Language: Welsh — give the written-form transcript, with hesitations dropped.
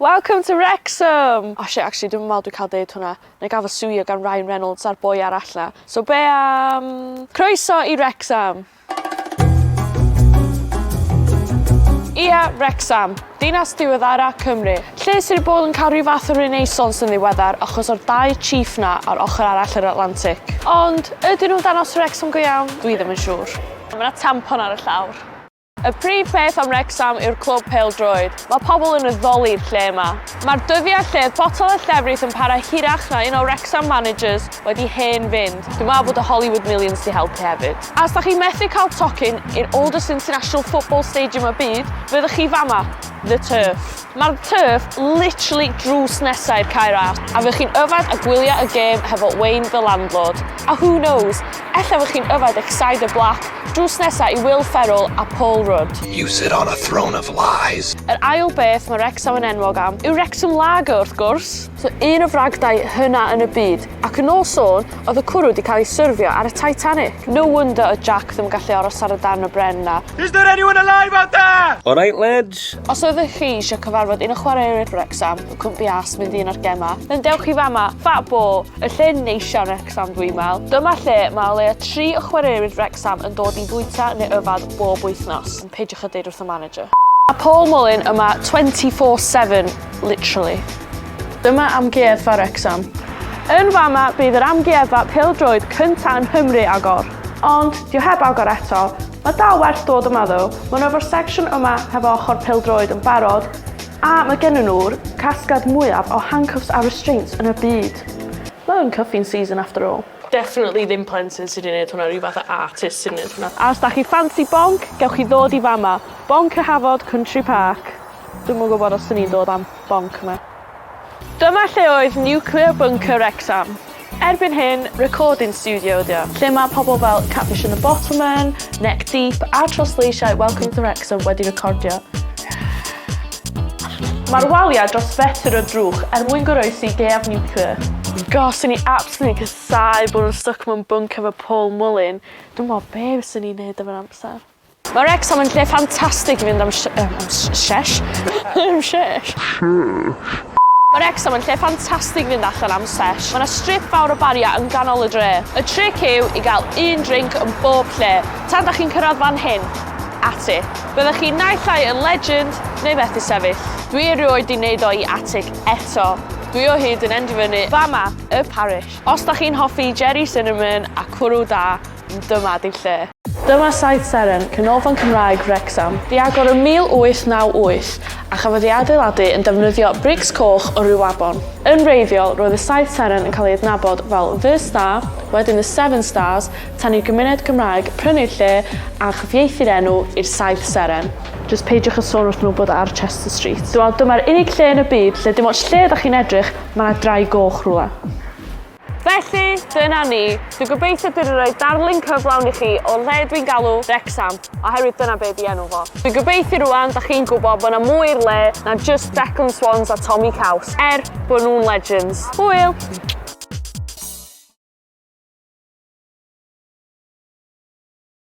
Welcome to Wrexham! Oh shit, actually, dwi'm yn meddwl dwi'n cael deud hwnna. Neu gael fy sueio gan Ryan Reynolds a'r boi arall na. So be am... Croeso i Wrexham! Ia, Wrexham. Dinas diweddara Cymru. Lle sydd wedi bod yn cael rhyw fath o renaissance yn ddiweddar achos o'r dau chief na ar ochr arall yr Atlantic. Ond, ydyn nhw'n danos Wrexham go iawn? Dwi ddim yn siŵr. Mae yna tampon ar y llawr. Y prif peth am Wrecsam yw'r clwb pêl-droed. Mae pobl yn addoli'r lle yma. Mae'r dyddiau lle oedd botel y llefrith yn para hirach na un o Wrexham managers wedi hen fynd. Dwi'n meddwl bod y Hollywood Millions 'di helpu hefyd. A os da chi methu cael tocyn i'r oldest international football stadium y byd, fyddwch chi fama, The Turf. Mae'r Turf literally drws nesa i'r Cae Ras, a fyddwch chi'n yfed a gwylio y gêm hefo Wayne the landlord. A who knows, ella fyddwch chi'n yfed eich cider black drws nesa i Will Ferrell a Paul Rudd. You sit on a throne of lies. Yr ail beth mae Wrecsam yn enwog am yw Wrexham Lager wrth gwrs. So un o fragdai hyna yn y byd, ac yn ôl sôn, oedd y cwrw wedi cael ei syrfio ar y Titanic. No wonder oedd Jack ddim yn gallu aros ar y darn o bren 'na. Is there anyone alive out there? Alright lads? Os oeddech chi eisiau cyfarfod un o chwaraewyr Wrecsam, who couldn't be arsed mynd i un o'r gema, then dewch i fama, Fat Boar, y lle neisa yn Wrecsam dwi'n meddwl. Dyma lle mae o leia tri o chwaraewyr Wrecsam yn dod i fwyta neu yfad bob wythnos. Ond peidiwch â deud wrth y manager. Mae Paul Mullin yma 24/7, literally. Dyma Amgueddfa Wrecsam. Yn fama bydd yr amgueddfa pêl-droed cynta yn Nghymru agor. Ond, 'di o heb agor eto. Mae dal werth dod yma ddo. Maen nhw efo'r section yma hefo ochr pêl-droed yn barod, a mae gennyn nhw'r casgliad mwyaf o handcuffs a restraints yn y byd. Mae yn cuffing season after all. Definitely ddim plentyn sydd wedi gwneud hwnna, rhyw fath o artist sydd wedi gwneud hwnna. A os da chi ffansi bonc, gewch chi ddod i fama. Bonc y Hafod Country Park. Dwi'm yn gwybod os 'dyn ni'n dod am bonc yma. Dyma lle oedd Nuclear Bunker Wrecsam. Erbyn hyn, recording studio ydi o, lle mae pobl fel Catfish and the Bottlemen, Neck Deep a Trosleisiau Welcome to Wrexham wedi recordio. Mae'r waliau dros fetr o drwch er mwyn goroesi gaeaf niwclear. Gosh, 'swn i absolutely casáu bod yn stuck mewn bunk efo Paul Mullin. Dwi'm yn gwybod be fyswn i'n neud efo'r amser. Mae Wrecsam yn lle ffantastig i fynd am am sesh. Am sesh. Mae Wrecsam yn lle ffantastig i fynd allan am sesh. Mae 'na strip fawr o bariau yn ganol y dre. Y tric yw i gael un drink yn bob lle, tan 'dach chi'n cyrraedd fan hyn. Attic. Byddech chi naill ai yn legend neu methu sefyll. Dwi erioed 'di neud o i attic eto. Dwi o hyd yn endio fyny fama, y parish. Os 'dach chi'n hoffi Gerry Cinnamon a cwrw da, dyma 'di'r lle. Dyma Saith Seren, Canolfan Cymraeg Wrecsam. Di agor ym 1898 a chafodd ei adeiladu yn defnyddio brics coch o Riwabon. Yn wreiddiol, roedd y Saith Seren yn cael ei adnabod fel The Star, wedyn The Seven Stars, tan i'r gymuned Gymraeg prynu'r lle a chyfieithu'r enw i'r Saith Seren. Jyst peidiwch â sôn wrth nhw bod ar Chester Street. Dwi'n meddwl dyma'r unig lle yn y byd lle dim ots lle ydach chi'n edrych, mae 'na draig goch rhywle. Felly, dyna ni. Dwi'n gobeithio dwi 'di rhoi darlun cyflawn i chi o le dwi'n galw Wrecsam, oherwydd dyna be' 'di enw fo. Dwi'n gobeithio rŵan 'dach chi'n gwybod bod 'na mwy i'r le na jyst Declan Swans a Tommy Caws, er bod nhw'n legends. Hwyl!